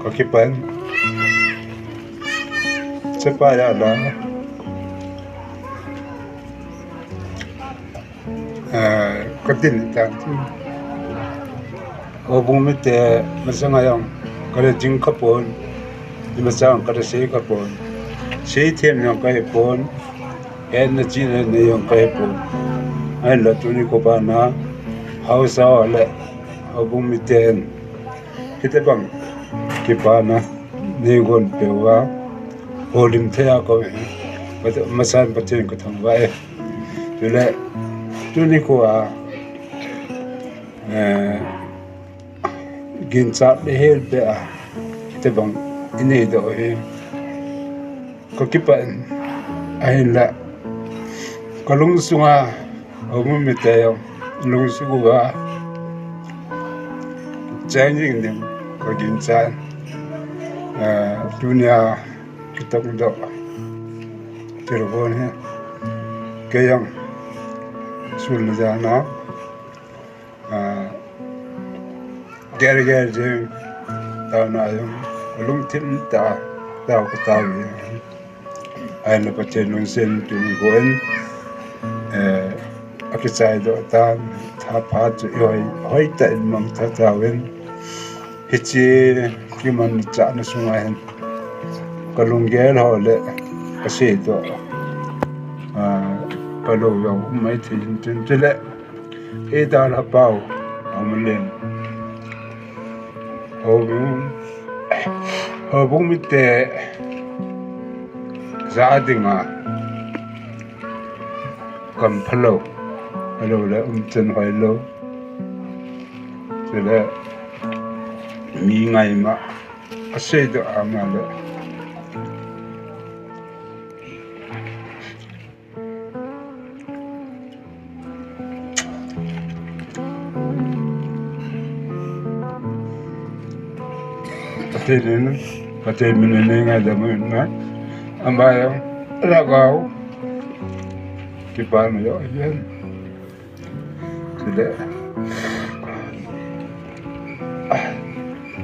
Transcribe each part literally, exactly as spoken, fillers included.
Ka kipan. Chepa ya la. Eh, ka tin tan. Houbung mite masanga jong ka le jing kha pon. Imacha jong ka le sei kha pon. Seithem jong ka he pon. Hetna chihna nei jong ka he pon. Ahinla tuni kho bana haosa ho le houbung miten hitobang kipana nei gon peh uva, holim thei a ka um e. Masan Pathen ka thangvah e. Chule tuni kho a, eh, ginchat le hel beh a hitobang inei doh hi ka kipah in, ahinla ka lungsunga houbung mite jong lungsuh uva cheng jing ding ka ginchat in, eh, tunia kitong doh thil bon hi kei jong sun le jan a, ah, gel gel jing, taona jong lungthim tah a tao ka tao e. Ahinla Pathen lungset in tuni kho in, eh, akichai doh tan, thapha chu i hoi, hoitah in mangcha tauvin. Hiche kimanchahna sunga hin ka lunggel ho le ka seidoh, ah, ka lou jong um maithei in tin, chule Ei, Dalhapao, Amalin. Houbung, houbung mite ja dinga kam phalou, phalou le umchan hoilou. Chule mi ngaima asei doh ama le. Pathen in, Pathen min in ngaidam in na. Ama jong lhagao kipana jong ahin. Chule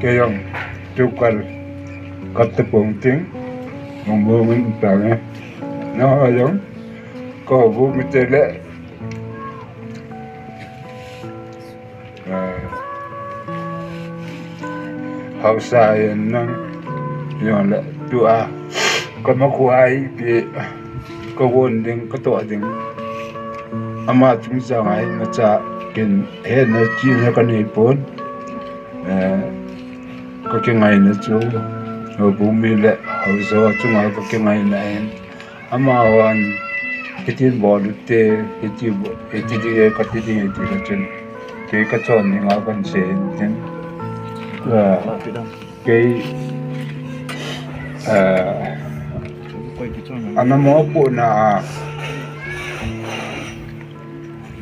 kei jong tukal kap tapong ting, mong mong in tange. Nangho jong, ka houbung mite le, ah, haosa in nang, jong le, tua ka makhu a ipi ka von ding, ka toh ding. Ama chungchang a imacha kin hetna chihna ka nei pon. Eh, ka kingaina chu, houbung mi le haosa chunga ka kingaina ahin. Amahon hitin bol ute, hiti bo-, hiti ding e, kati ding e ti ka chun, kei ka chon dinga kan sei in tin. Ah, kei, ah, ana mopohna a,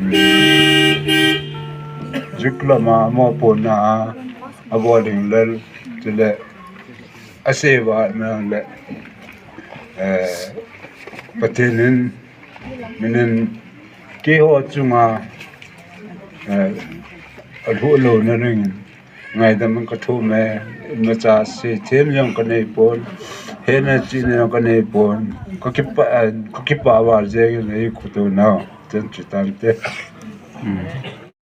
hmm, jik lama mopohna a, abol ding lel, chule asei vahna le, eh, Pathen in, min in, keiho chunga, eh, alhuh louna dingin ngaidam in ka thum e. Imacha seithem jong ka nei pon, hetna chihna jong ka nei pon. Ka kipah, eh, ka kipah val jeng in ei khuto nau. Chen chu tante. Hmm.